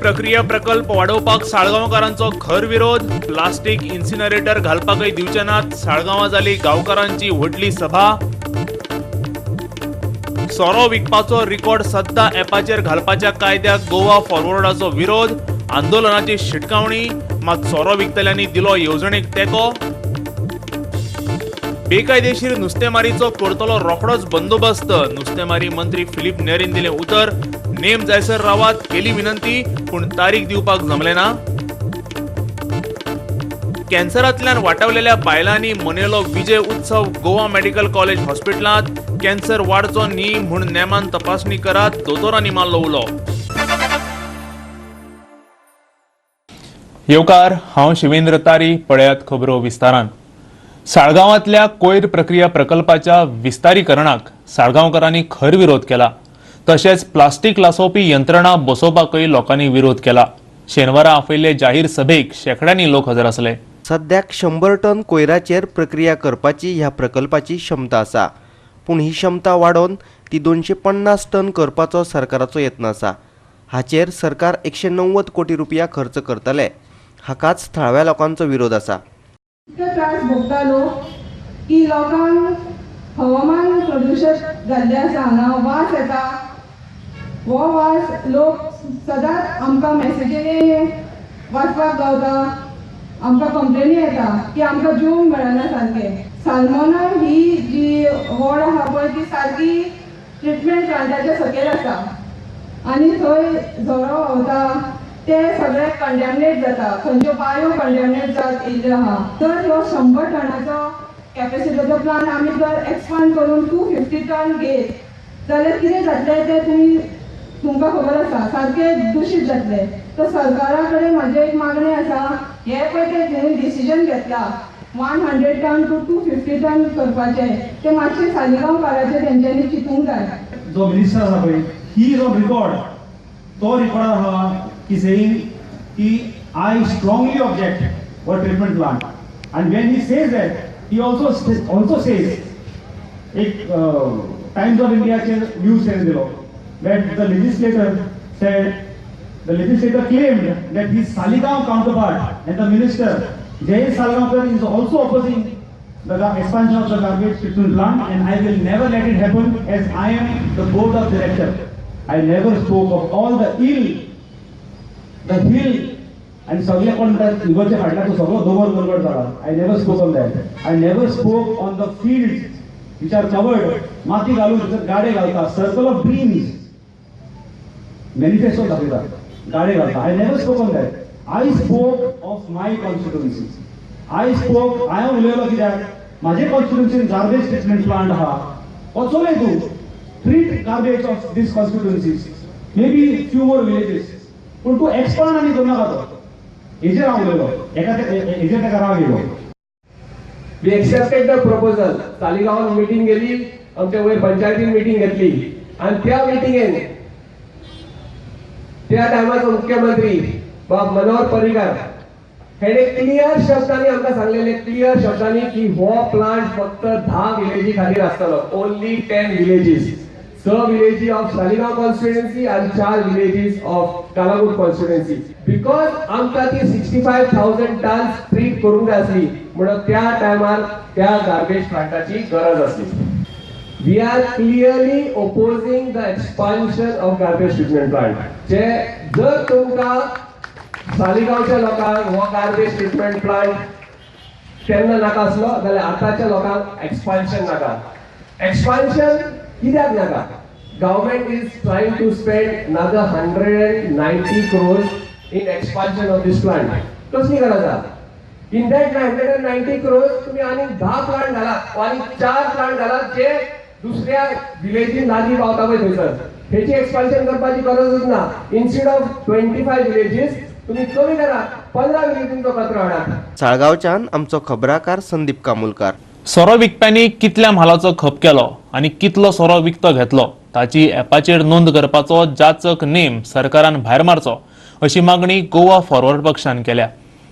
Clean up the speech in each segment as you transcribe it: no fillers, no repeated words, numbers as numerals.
प्रक्रिया प्रकल्प वाडोवपाक साळगांवकारांचो खर विरोध. प्लास्टीक इन्सिनरेटर घालपाकय दिवचे नात. साळगांवां जाली गांवकारांची व्हडली सभा. सोरो विकपाचो रिकॉर्ड सद्दां ॲपाचेर घालपाच्या कायद्याक गोवा फॉरवर्डाचो विरोध. आंदोलनाची शिटकावणी. मात सोरो विकतल्यांनी दिलो येवजणेक तेंको. बेकायदेशीर नुस्तेमारीचो करतलो रोखडोच बंदोबस्त. नुस्तेमारी मंत्री फिलीप नेरीन दिलें उतर. नेम जायसर रावात केली विनंती, पूण तारीख दिवपाक जमलें ना. कॅन्सरांतल्यान वाटावलेल्या बायलांनी मनयलो विजय उत्सव गोवा मेडिकल कॉलेज हॉस्पिटलांत. कॅन्सर वाडचो न्ही म्हूण नेमान तपासणी करात, दोतोरांनी मारलो उलो. येवकार, हांव शिवेंद्र तारी. पळयात खबरो विस्तारान. साळगांवांतल्या कोयर प्रक्रिया प्रकल्पाच्या विस्तारीकरणाक साळगांवकारांनी खर विरोध केला. तशेंच प्लास्टीक लासोवपी यंत्रणा बसोवपाकय लोकांनी विरोध केला. शेनवारा आपयल्ले जाहीर सभेक शेंकड्यांनी लोक हजर आसले. सद्याक 100 टन कोयराचेर प्रक्रिया करपाची ह्या प्रकल्पाची क्षमता आसा, पूण ही क्षमता वाडोवन ती 250 टन करपाचो सरकाराचो यत्न आसा. हाचेर सरकार 190 कोटी रुपया खर्च करतले. हाकाच थळाव्या लोकांचो विरोध आसा. इतके त्रास भोगता लोक की लोकांक हवामान प्रदूशण जाल्लें आसा. हांगा वास येता. हो वास लोक सदांच आमकां मॅसेजीनी वाचपाक गावता. आमकां कंप्लेनी येता की आमकां जेवंक मेळना सारकें. सालमोना ही जी वॉर्ड आहा पळय, ती सारकी ट्रिटमेंट प्लांटाच्या सकयल आसा आनी थंय झरो व्हांवता, ते सगळे कंडेमनेट जाता. खंयच्यो बायो कंडेमनेट जात येयल्ल्यो आहा. तर ह्यो 100 टनाचो कॅपेसिटीचो प्लांट आमी जर एक्सपांड करून 250 टन घेत जाल्यार कितें जातलें तें तुमकां खबर आसा. सारकें दुशीत जातलें. तर सरकारा कडेन म्हाजें एक मागणें आसा, हें पळय तें डिसिजन घेतला 100 ton to 250 ton करपाचें, तें मातशें सालिगांवकाराचें तेंच्यांनी चिंतूंक जाय. जो मिनिस्टर आसा पळय, he is on record. तो रिकॉर्डार आहा की सेईंग की "I strongly object for treatment plant." And when he says that, he also says, एक टायम्स ऑफ इंडियाचेर न्यूज तेणें दिलो that the legislator said, the legislator claimed that his Saligao counterpart and the minister Jayesh Salgaonkar is also opposing the expansion of the garbage treatment plant and I will never let it happen as I am the board of director. I never spoke of all the ill, the hill आणि सगळे कोण म्हणटात इगोचे फाटल्यान तो सगळो दोंगर गडगड जाला. I never spoke on that. I never spoke on the field which are covered, माती घालून थंयसर गाडे घालता. सर्कल ऑफ ड्रीम्स मॅनिफेस्टो दाखयता, गाडे घालता. I never spoke on that. I spoke of my constituency. I spoke, हांवें उलयलो कित्याक म्हाजे कॉन्स्टिट्युन्सीन गार्बेज ट्रिटमेंट प्लांट आहा. वचोले तूं treat garbage of this constituencies, maybe few more villages, पूण तूं एक्सपांड आनी करूं नाका. तो हेजेर हांव उलयलो. एका हेजेर ताका राग येयलो. We accepted the proposal. सालिगांवान मिटींग गेली, आमच्या वयर पंचायतीन मिटींग घेतली आणि त्या मिटिंगेन त्या टायमाचो मुख्यमंत्री बाब मनोहर पर्रीकर हेणे क्लियर शब्दांनी आमकां सांगलेले, क्लियर शब्दांनी की हो प्लांट फक्त 10 विलेजी खातीर आसतलो. Only 10 villages. स विलेजी ऑफ सालिगांव कॉन्स्टिट्युएन्सी आणि चार villages of Calangute constituency, because आमकां ती 65,000 टन्स ट्रीट करूंक जाय आसली, म्हणून त्या टायमार त्या गार्बेज प्लांटाची गरज आसली. We are clearly opposing the expansion of garbage treatment plant. जे जर तुमकां सालिगांवच्या लोकांक हो गार्बेज ट्रिटमेंट प्लांट तेन्ना नाका आसलो जाल्यार आतांच्या लोकांक एक्सपान्शन नाका. एक्सपान्शन कित्याक नाका? Government is trying to spend another 190 crores in expansion of this plant. कसली गरज आहा? In that 190 crores तुम्ही आनी 10 प्लांट घालात आनी चार प्लांट घालात, जे दुसऱ्या विलेजीन लागीं पावता पळय थंयसर. हेची एक्सपान्शन करपाची गरजच ना. Instead of 25 villages, तुम्ही कमी करा, 15 विलेजींचो कचरो हाडात. साळगांवच्यान आमचो खबराकार संदीप कामुलकार. सोरो विकप्यांनी कितल्या म्हालाचो खप केलो आनी कितलो सोरो विकतो घेतलो ताची ॲपाचेर नोंद करपाचो जाचक नेम सरकारान भायर मारचो अशी मागणी गोवा फॉरवर्ड पक्षान केल्या.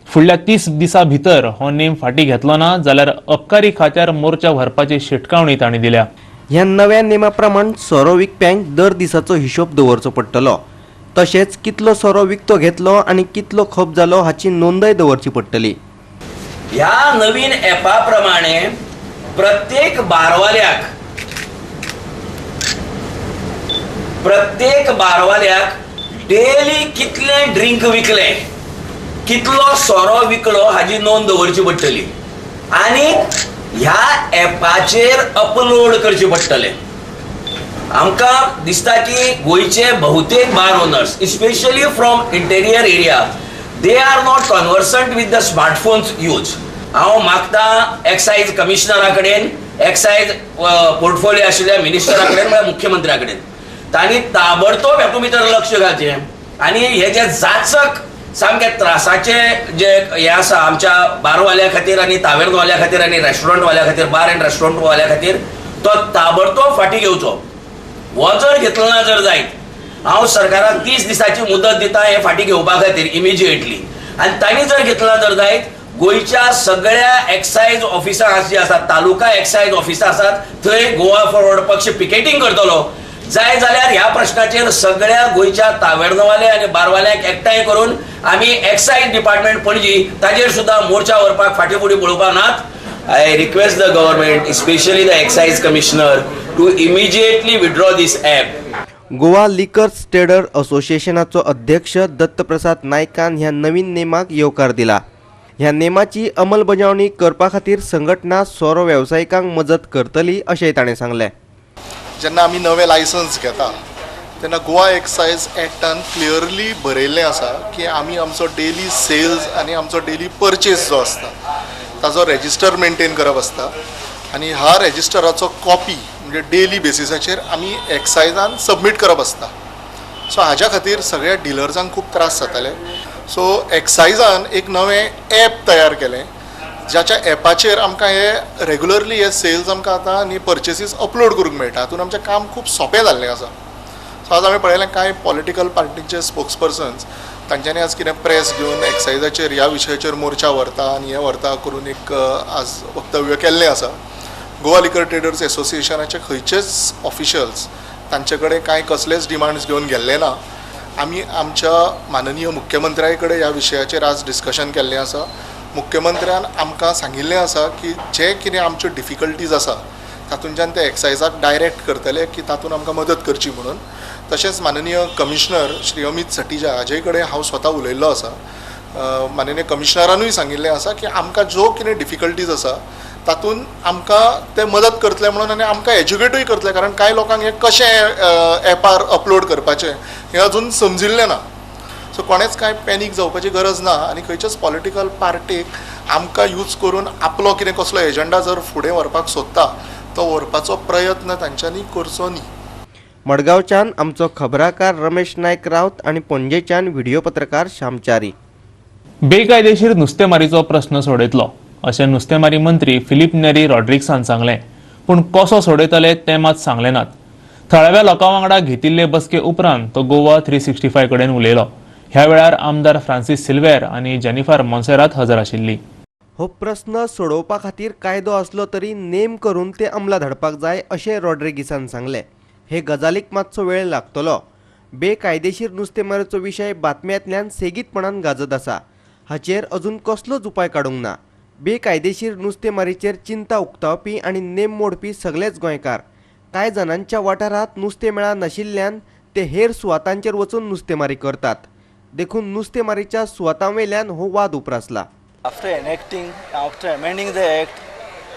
फुडल्या 30 दिसां भितर हो नेम फाटीं घेतलो ना जाल्यार अबकारी खात्यार मोर्चा व्हरपाची शिटकावणी तांणी दिल्या. ह्या नव्या नेमा प्रमाण सोरो विकप्यांक दर दिसाचो हिशोब दवरचो पडटलो. तशेंच कितलो सोरो विकतो घेतलो आनी कितलो खप जालो हाची नोंदय दवरची पडटली. ह्या नवीन ॲपा प्रमाणे प्रत्येक बारवाल्याक डेली कितले ड्रिंक विकले, कितलो सोरो विकलो हाजी नोंद दवरची पडटली आनी ह्या ॲपाचेर अपलोड करचे पडटले. आमकां दिसता की गोंयचे बहुतेक bar owners, especially from interior area, they are not conversant with the smartphones use. हांव मागता एक्सायज कमिशनरा कडेन, एक्सायज पोर्टफोलिओ आशिल्ल्या मिनिस्टरा कडेन, म्हळ्यार मुख्यमंत्र्या कडेन, तांणी ताबडतोब हातूंत भितर लक्ष घालचें आनी हे जे जाचक सामके त्रासाचे जे हे आसा आमच्या बारवाल्या खातीर आनी तावेर्नवाल्या खातीर आनी रेस्टॉरंटवाल्या खातीर, बार अँड रेस्टॉरंटवाल्या खातीर, तो ताबडतोब फाटीं घेवचो. हो जर घेतलो ना जर जायत, हांव सरकाराक 30 दिसांची मुदत दिता हे फाटीं घेवपा खातीर इमिजिएटली. आनी तांणी जर घेतला जर जायत, गोंयच्या सगळ्या एक्सायज ऑफिसां जी आसात, तालुका एक्सायज ऑफिसां आसात, थंय गोवा फॉरवर्ड पक्ष पिकेटींग करतलो. जाय जाल्यार ह्या प्रश्नाचेर सगळ्या गोंयच्या तावेर्नवाले आनी बारवाल्यांक एकठांय करून आमी एक्सायज डिपार्टमेंट पणजी ताजेर सुद्दां मोर्चा व्हरपाक फाटीं फुडें पळोवपाक नात. I request the government, especially the excise commissioner, to immediately withdraw this app. Goa liquors trader असोसिएशनाचो अध्यक्ष दत्तप्रसाद नायकान ह्या नवीन नेमाक येवकार दिला. ह्या नेमाची अंमलबजावणी करपा खातीर संघटना सोरो वेवसायिकांक मजत करतली अशेंय ताणें सांगलें. जेन्ना आमी नवें लायसन्स घेता तेन्ना गोवा एक्सायज एक्टान क्लियरली बरयल्लें आसा की आमी आमचो डेली सेल्स आनी आमचो डेली परचेस जो आसता ताजो रेजिस्टर मेंटेन करप आसता आनी ह्या रेजिस्टराचो कॉपी म्हणजे डेली बेसिसाचेर आमी एक्सायजान सबमीट करप आसता. सो हाज्या खातीर सगळ्या डिलर्सांक खूब त्रास जाताले. सो एक्सायजान एक नवें एप तयार केलें ज्याच्या एपाचेर आमकां हे रेगुलरली हे सेल्स आमकां आतां आनी परचेसीस अपलोड करूंक मेळटा. हातून आमचें काम खूब सोंपें जाल्लें आसा. सो आज हांवें पळयलें कांय पॉलिटिकल पार्टींचे स्पोक्स पर्सन्स तांच्यांनी आज कितें प्रेस घेवन एक्सायजाचेर ह्या विशयाचेर मोर्चा व्हरता आनी हें व्हरता करून एक आज वक्तव्य केल्लें आसा. गोवा लिकर ट्रेडर्स एसोसिएशनाचे खंयचेच ऑफिशल्स तांचे कडेन कांय कसलेच डिमांड्स घेवन गेल्ले ना. आमी आमच्या माननीय मुख्यमंत्र्या कडेन ह्या विशयाचेर आज डिस्कशन केल्लें आसा. मुख्यमंत्र्यान आमकां सांगिल्लें आसा की जे कितें आमच्यो डिफिकल्टीज आसा तातूंच्यान ते एक्सायजाक डायरेक्ट करतले की तातूंत आमकां मदत करची म्हणून. तशेंच माननीय कमिशनर श्री अमित सटिजा हाजे कडेन हांव स्वता उलयल्लो आसा. माननीय कमिशनरानूय सांगिल्लें आसा की आमकां जो कितें डिफिकल्टीज आसा तातूंत आमकां ते मदत करतले म्हणून आनी आमकां एज्युकेटूय करतले, कारण कांय लोकांक हें कशें एपार अपलोड करपाचें हें अजून समजिल्लें ना. सो कोणेच कांय पॅनीक जावपाची गरज ना आनी खंयच्याच पॉलिटिकल पार्टीक आमकां यूज करून आपलो कितें कसलो एजंडा जर फुडें व्हरपाक सोदता तो व्हरपाचो प्रयत्न तांच्यांनी करचो न्ही. मडगांवच्यान आमचो खबराकार रमेश नायक रावत आनी पणजेच्यान व्हिडिओ पत्रकार श्यामचारी. बेकायदेशीर नुस्तेमारीचो प्रस्न सोडयतलो अशें नुस्तेमारी मंत्री फिलीप नेरी रॉड्रिक्सान सांगलें, पूण कसो सोडयतले तें मात सांगलें नात. थळाव्या लोकां वांगडा घेतिल्ले बसके उपरांत तो गोवा 365 कडेन उलयलो. ह्या वेळार आमदार फ्रांसीस सिल्वेर आनी जेनिफर मोन्सेरात हजर आशिल्ली. हो प्रस्न सोडोवपा खातीर कायदो आसलो तरी नेम करून ते अंमलात हाडपाक जाय अशें रॉड्रिगीसान सांगलें. हे गजालीक मातसो वेळ लागतलो. बेकायदेशीर नुस्तेमारीचो विशय बातम्यांतल्यान सेगीतपणान गाजत आसा. हाचेर अजून कसलोच उपाय काडूंक ना. बेकायदेशीर नुस्तेमारीचेर चिंता उक्तावपी आनी नेम मोडपी सगलेच गोंयकार. कांय जाणांच्या वाठारांत नुस्तें मेळनाशिल्ल्यान ते हेर सुवातांचेर वचून नुस्तेमारी करतात. देखून नुस्तेमारीच्या सुवातांवेल्यान हो वाद उप्रासला. After enacting, after amending the act,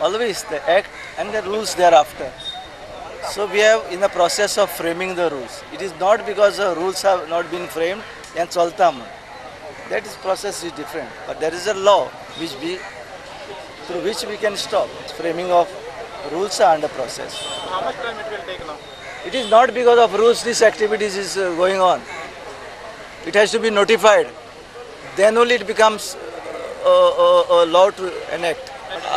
always the act and the rules thereafter. So we have in the process of framing the rules. It is not because the rules have not been framed and chalta म्हण. That is process is different. But there is a law which we, through which we can stop. Framing of rules are under process. How much time it will take now? It is not because of rules this activities is going on. It has to be notified. Then only it becomes a law to enact.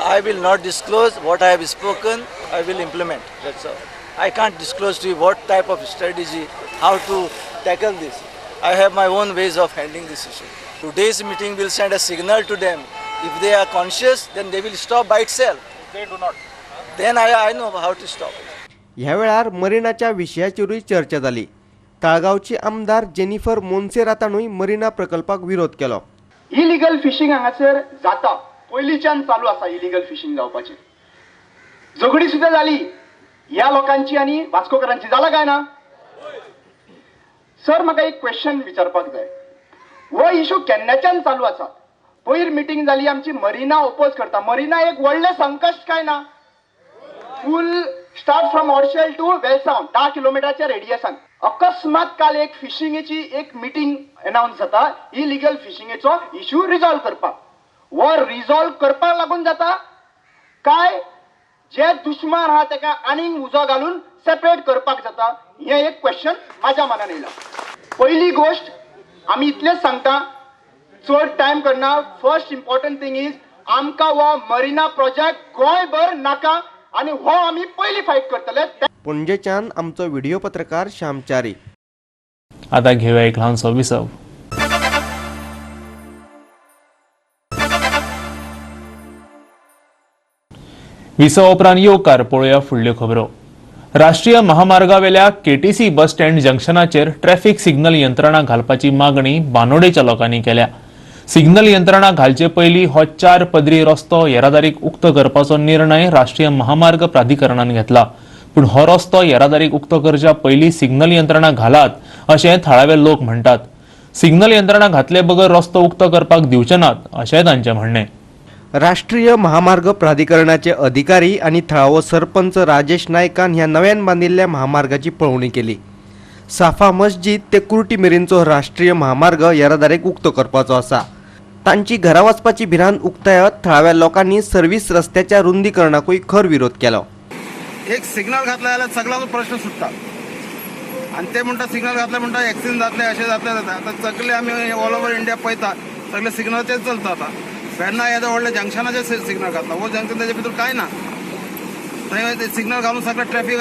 I will not disclose what I have spoken. I will implement. That's all. I can't disclose to you what type of strategy, how to tackle this. I have my own ways of handling this issue. Today's meeting will send a signal to them. If they are conscious, then they will stop by itself. If they do not, then I know how to stop it. ह्या वेळार मरिनाच्या विशयाचेरूय चर्चा जाली. ताळगांवची आमदार Jennifer मोन्सेरातानूय marina प्रकल्पाक विरोध केलो. Illegal fishing हांगासर जाता, पयलींच्यान चालू आसा इलिगल फिशींग जावपाचें. झगडी सुद्दां जाली ह्या लोकांची आनी वास्कोकारांची, जाला काय ना? सर म्हाका एक क्वेश्चन विचारपाक जाय. हो इशू केन्नाच्यान चालू आसा? पयर मिटींग जाली आमची, मरिना ओपोज करता. मरिना एक व्हडलें संकश्ट काय ना? Full start from Orchel to Velsao 10 किलोमिटरच्या रेडियसान. अकस्मात काल एक फिशिंगेची एक मिटींग अनाउन्स जाता, इलिगल फिशिंगेचो इशू रिजॉल्व करपाक. हो रिजॉल्व करपाक लागून जाता काय जे दुश्मन आहा तेका आनीक उजो घालून सेपरेट करपाक जाता? हें एक क्वेश्चन म्हाज्या मनान येयला. पयली गोश्ट आमी इतलेंच सांगता, चड टायम करना. फर्स्ट इम्पॉर्टंट थिंग is आमकां हो मरिना प्रोजेक्ट गोंयभर नाका आनी हो आमी पयली फायट करतले. पणजेच्यान आमचो व्हिडिओ पत्रकार श्याम च्यारी. आतां घेवया एक ल्हानसो विसव. विसव उपरांत येवकार पळोवया फुडल्यो खबरो. राष्ट्रीय महामार्गावेल्या केटीसी बस स्टँड जंक्शनाचेर ट्रॅफिक सिग्नल यंत्रणा घालपाची मागणी बानोडेच्या लोकांनी केल्या. सिग्नल यंत्रणा घालचे पयलीं हो 4 पदरी रस्तो येरादारीक उक्तो करपाचो निर्णय राष्ट्रीय महामार्ग प्राधिकरणान घेतला. पूण हो रस्तो येरादारीक उक्तो करच्या पयलीं सिग्नल यंत्रणा घालात अशें थळावे लोक म्हणटात. सिग्नल यंत्रणा घातले बगर रस्तो उक्तो करपाक दिवचे नात अशेंय तांचें म्हणणें. राष्ट्रीय महामार्ग प्राधिकरणाचे अधिकारी आनी थळावो सरपंच राजेश नायकान ह्या नव्यान बांदिल्ल्या महामार्गाची पळोवणी केली. साफा मस्जिद ते कुर्टी मेरेनचो राष्ट्रीय महामार्ग येरादारीक उक्तो करपाचो आसा. तांची घरा वचपाची भिरांत उक्तायत थळाव्या लोकांनी सर्व्हिस रस्त्याच्या रुंदीकरणाकूय खर विरोध केलो. एक सिग्नल घातला जाल्यार सगळ्यांचो प्रश्न सुट्टा आनी ते म्हणटा सिग्नल घातले म्हणटा एक्सिडंट जातले, अशें जातले जाता. आतां सगळे आमी ऑल ओवर इंडिया पळयता, सगळे सिग्नलाचेर चलता. आतां वेर्ना येदो व्हडल्या जंक्शनाचेर सिग्नल घातला, हो जंक्शन तेजे भितर कांय ना. थंय ते सिग्नल घालून सगळें ट्रॅफिक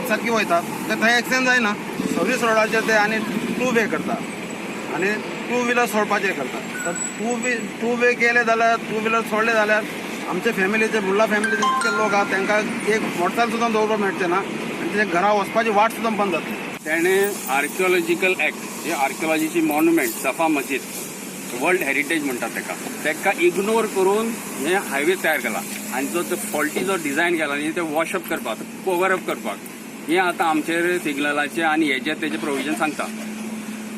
सारकी वयता, थंय एक्सिडंट जायना. सर्वीस रोडाचेर ते आनी टू वे करता आनी टू व्हिलर सोडपाचें करता. तर टू वे केले जाल्यार, टू व्हिलर सोडले जाल्यार आमचे फॅमिलीचे मुल्ला फॅमिलीचे जितके लोक आहा तांकां एक मोटरसायकल सुद्दां दवरपाक मेळचें ना आनी ते घरा वचपाची वाट सुद्दां बंद जातली. तेणें आर्किओलॉजिकल एक्ट हे आर्किओलॉजीची मॉन्युमेंट सफा मस्जिद वर्ल्ड हेरिटेज म्हणटात तेका, तेका इग्नोर करून हे हायवे तयार केला आनी जो तो फॉल्टी जो डिझायन केला न्ही ते वॉशअप करपाक, कवर अप करपाक हें आतां आमचेर सिग्नलाचें आनी हेजें तेजें प्रोविजन सांगता.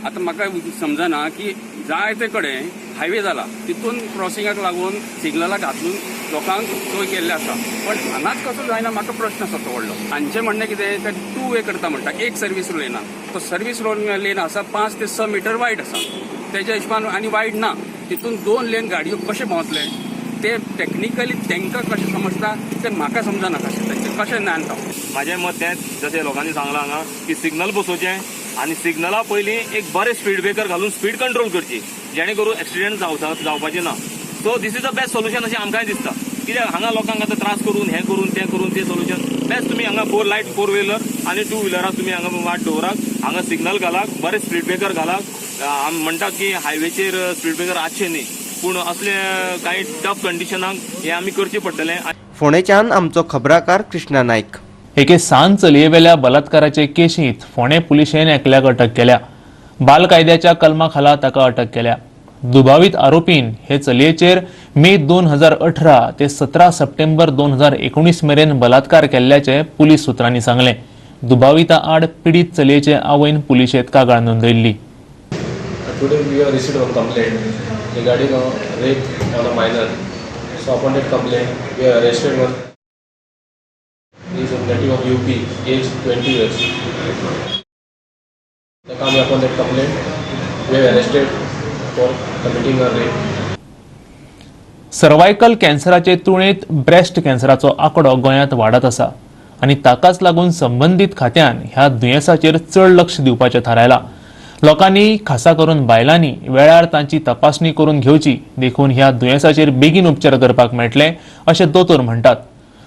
आतां म्हाका समजना की जायते कडेन हायवे जाला तितून क्रॉसिंगाक लागून सिग्नलाक घातून लोकांक सोय केल्ले आसा, पण हांगाच कसो जायना म्हाका प्रश्न आसा तो व्हडलो. हांचें म्हणणें कितें, ते टू वे करता म्हणटा, एक सर्वीस लेन, तो सर्वीस रोड लेन आसा 5 ते 6 मिटर वायड आसा, तेज्या हिशोबान आनी वायड ना, तितून 2 लेन गाडयो कशें भोंवतले ते टॅक्निकली तांकां कशें समजता तें म्हाका समजना, कशें तेंचें कशें ज्ञान तो. म्हाजें मत तेंच, जशें लोकांनी सांगलां हांगा की सिग्नल बसोवचें आनी सिग्नला पयलीं एक बरें स्पीड ब्रेकर घालून स्पीड कंट्रोल करची, जेणे करून एक्सिडंट जावपाचे ना. So this is the best solution अशें आमकांय दिसता. कित्याक हांगा लोकांक आतां त्रास करून हें करून तें करून तें सोल्युशन बेस्ट. तुमी हांगा 4 लायट 4 व्हिलर आनी 2 व्हिलराक तुमी हांगा वाट दवरात, हांगा सिग्नल घालात, बरें स्पीड ब्रेकर घालात. आमी म्हणटात की हायवेचेर स्पीड ब्रेकर आसचे न्ही, पूण असले कांय टफ कंडिशनाक हें आमी करचें पडटलें. फोंडेच्यान आमचो खबराकार कृष्णा नायक. एके सान चलयेवेल्या बलात्काराचे केशींत फोंडें पुलिशेन एकल्याक अटक केल्या. बाल कायद्याच्या कलमा खाला ताका अटक केल्या. दुबावीत आरोपीन हे चलयेचेर मे 2018 ते 17 सप्टेंबर 2019 मेरेन बलात्कार केल्ल्याचे पुलीस सूत्रांनी सांगलें. दुबाविता आड पिडीत चलयेचे आवयन पुलिशेंत कागाळ नोंदयल्ली. Today we have received one complaint regarding a rape on a minor. So upon that complaint, we have arrested one. He is a native of UP, age 20 years. The upon that complaint, we have arrested for committing a rape. Cervical कॅन्सराचे तुळेंत breast कॅन्सराचो आंकडो गोंयांत वाडत आसा आनी ताकाच लागून संबंदीत खात्यान ह्या दुयेंसाचेर चड लक्ष दिवपाचें थारायलां. लोकांनी खासा करून बायलांनी वेळार तांची तपासणी करून घेवची, देखून ह्या दुयेंसाचेर बेगीन उपचार करपाक मेळटले अशें दोतोर म्हणटात.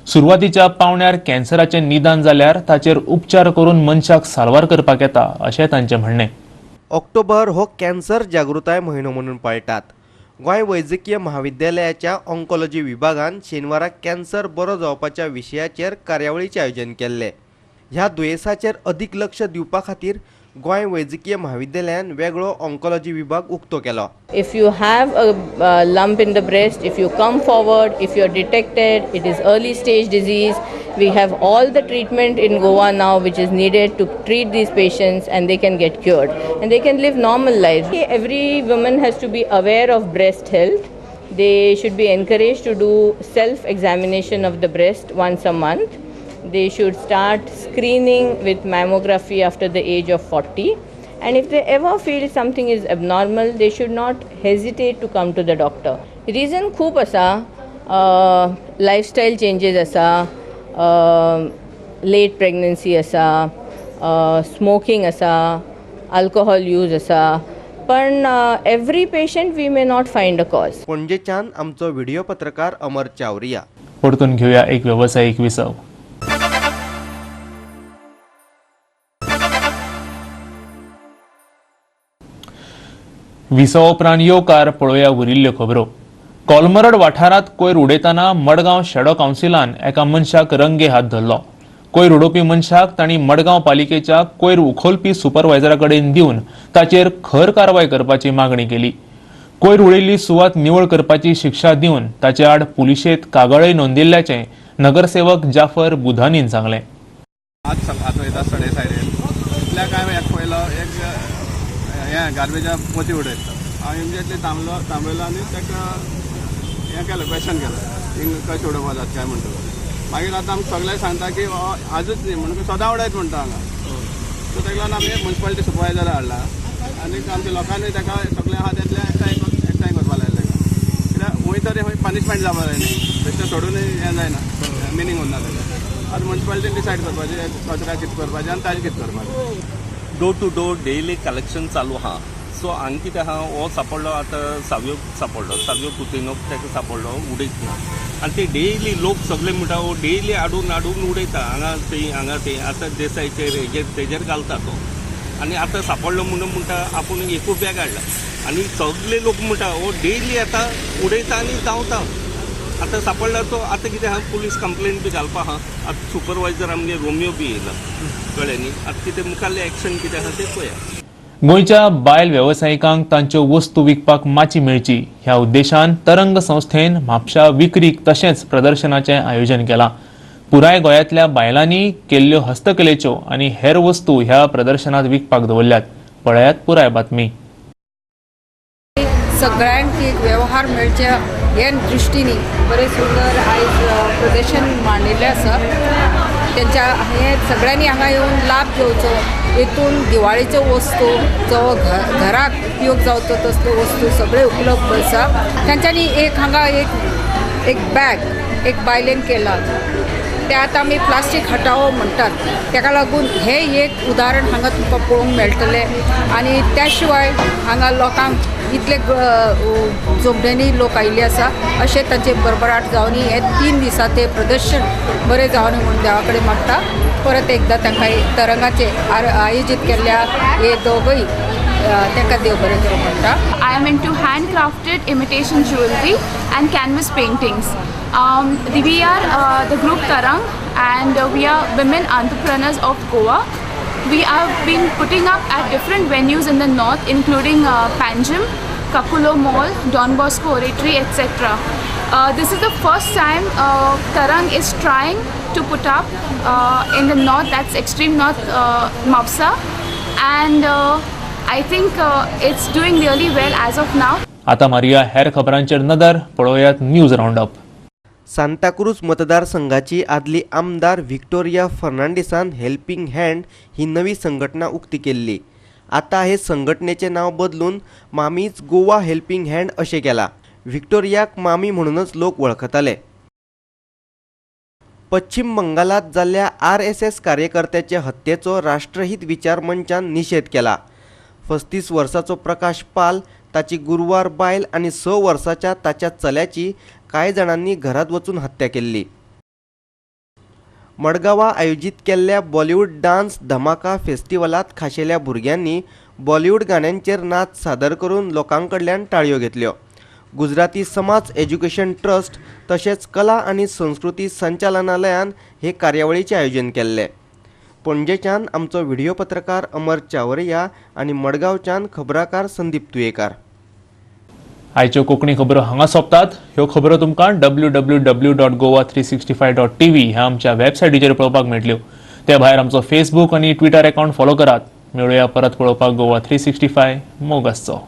सुरवातीच्या पावण्यार कॅन्सराचें निदान जाल्यार ताचेर उपचार करून मनशाक साल्वार करपाक येता अशें तांचें म्हणणें. ऑक्टोबर हो कॅन्सर जागृताय म्हयनो म्हणून पाळटात. गोंय वैजकीय महाविद्यालयाच्या ऑन्कोलॉजी विभागान शेनवारा कॅन्सर बरो जावपाच्या विशयाचेर कार्यावळीचें आयोजन केल्लें. ह्या दुयेंसाचेर अदीक लक्ष दिवपा खातीर गोंय वैजकीय म्हाविद्यालयान वेगळो ऑन्कोलॉजी विभाग उक्तो केलो. If you have a lump in the breast, if you come forward, if you are detected, it is early stage disease. We have all the treatment in Goa now which is needed to treat these patients, and they can get cured and they can live normal lives. Every woman has to be aware of breast health. They should be encouraged to do self-examination of the breast once a month. They should start screening with mammography after the age of 40. And if they ever feel something is abnormal, they should not hesitate to come to the doctor. Reason खूब आसा, lifestyle changes आसा, late pregnancy आसा, smoking आसा, alcohol use आसा, पण every patient we may not find a cause. पणजेच्यान आमचो video पत्रकार अमर चावरिया. परतून घेवया एक वेवसायीक विसव. विसवा उपरांत येवकार पळोवया उरिल्ल्यो खबरो. कोलमरड वाठारांत कोयर उडयतना मडगांव शेडो कावन्सिलान एका मनशाक रंगे हात धरलो. कोयर उडोवपी मनशाक तांणी मडगांव पालिकेच्या कोयर उखोलपी सुपरवायझरा कडेन दिवन ताचेर खर कारवाय करपाची मागणी केली. कोयर उडयल्ली सुवात निवळ करपाची शिक्षा दिवन ताचे आड पुलिशेंत कागाळय नोंदिल्ल्याचें नगरसेवक जाफर बुधानीन सांगलें. आज आतां वयता सडे सायडीन इतल्या काय एक पयलो एक हें गार्बेजा पोती उडयता. हांव इमिजिएटली थांबयलो आनी ताका हें केलें, क्वेशन केलें हिंग कशें उडोवपा जाता काय म्हणटा. मागीर आतां आमकां सगळे सांगता की आजूच न्ही म्हणून सदां उडयत म्हणटा हांगा. सो ताका लागून आमी मुन्सिपालिटी सुपरवायझर हाडला आनी आमच्या लोकांनी ताका सगळें आहा तेतलें एकठांय करपा लायलें ताका. कित्याक खंय तरी खंय पनिशमेंट जावपा जाय न्ही, बेश्टें सोडूनय हें जायना, मिनींग उरना ताका. आतां मुन्सिपालिटीन डिसायड करपाचें कचरा कितें करपाचें आनी ताजें कितें करपाचें. Door to door daily collection चालू आहा. सो हांगा कितें आहा, हो सापडलो आतां सावयो सापडलो, सावयो कुतिनोक ताका सापडलो उडयतना. आनी ते डेली लोक सगळे म्हणटा हो डेली हाडून हाडून उडयता हांगा थंय हांगा थंय. आतां देसायचेर हेजेर तेजेर घालता तो. आनी आतां सापडलो म्हणून म्हणटा आपूण एकूय बॅग हाडला. आनी सगळे लोक म्हणटा हो डेली आतां उडयता आनी धांवता. आतां सापडला तो आतां कितें आहा, पुलीस कंप्लेन बी घालपा आहा. आतां सुपरवायझर आमगे रोमियो बी येयला, कळ्ळें न्ही. आतां कितें मुखाल्लें एक्शन कितें आहा तें पळया. गोंयच्या बायल वेवसायिकांक तांच्यो वस्तू विकपाक माची मेळची ह्या उद्देशान तरंग संस्थेन म्हापशा विक्रीक तशेंच प्रदर्शनाचें आयोजन केलां. पुराय गोंयांतल्या बायलांनी केल्ल्यो हस्तकलेच्यो आनी हेर वस्तू ह्या प्रदर्शनात विकपाक दवरल्यात. पळयात पुराय बातमी. सगळ्यांक एक व्यवहार मेळचे हे दृश्टीन बरें सुंदर आयज प्रदर्शन मांडिल्लें आसा. तेंच्या हे सगळ्यांनी हांगा येवन लाभ घेवचो. हेतून दिवाळेच्यो वस्तू जो घराक उपयोग जावचो तसल्यो वस्तू सगळे उपलब्ध आसा. तेंच्यांनी एक हांगा एक एक बॅग एक बायलेन केला, ते आतां आमी प्लास्टीक हटाओ म्हणटात, तेका लागून हें एक उदाहरण हांगा तुमकां पळोवंक मेळटलें. आनी त्या शिवाय हांगा लोकांक इतले जोमड्यांनी लोक आयिल्ले आसा, अशें तांचे भरभराट जावनी हे 3 दिसां ते प्रदर्शन बरें जावनी म्हणून देवा कडेन मागता. परत एकदां तांकां तरंगाचे आयोजीत केल्ल्या हे दोगूय तांकां देव बरें करूं म्हणटा. I am into hand crafted imitation jewellery and canvas paintings. We are the group Tarang and we are women entrepreneurs of Goa. We have been putting up at different venues in the north, including Panjim, Kakulo Mall, Don Bosco Oratory, etc. This is the first time Tarang is trying to put up in the north, that's extreme north, Mapsa, and I think it's doing really well as of now. आता मारुया हेर खबरांचेर नदर, पळोवयात news roundup. Santa Cruz मतदारसंघाची आदली आमदार Victoria फर्नांडीसान helping hand ही नवी संघटना उक्ती केल्ली. आतां हे संघटनेचें नांव बदलून मामीच गोवा हेल्पिंग हँड अशें केलां. व्हिक्टोरियाक मामी म्हणूनच लोक वळखताले. पश्चिम बंगालात जाल्ल्या RSS कार्यकर्त्याचे हत्येचो राष्ट्रहित विचार मंचान निशेध केला. 35 वर्साचो प्रकाश पाल, ताची गुरवार बायल आनी 6 वर्साच्या ताच्या चल्याची कांय जाणांनी घरांत वचून हत्या केल्ली. मडगांवां आयोजीत केल्ल्या बॉलिवूड डान्स धमाका फेस्टिवलांत खाशेल्या भुरग्यांनी बॉलिवूड गाण्यांचेर नाच सादर करून लोकां कडल्यान टाळयो घेतल्यो. गुजराती समाज एज्युकेशन ट्रस्ट तशेंच कला आनी संस्कृती संचालनालयान हे कार्यावळीचें आयोजन केल्लें. पणजेच्यान आमचो व्हिडियो पत्रकार अमर चावरिया आनी मडगांवच्यान खबराकार संदीप तुयेकार. आयच्यो कोंकणी खबरो हांगा सोंपतात. ह्यो खबरो तुमकां www.goa365.tv ह्या आमच्या वेबसायटीचेर पळोवपाक मेळटल्यो. ते भायर आमचो फेसबूक आनी ट्विटर अकाउंट फॉलो करात. मेळुया परत पळोवपाक गोवा 365. मोग आसचो.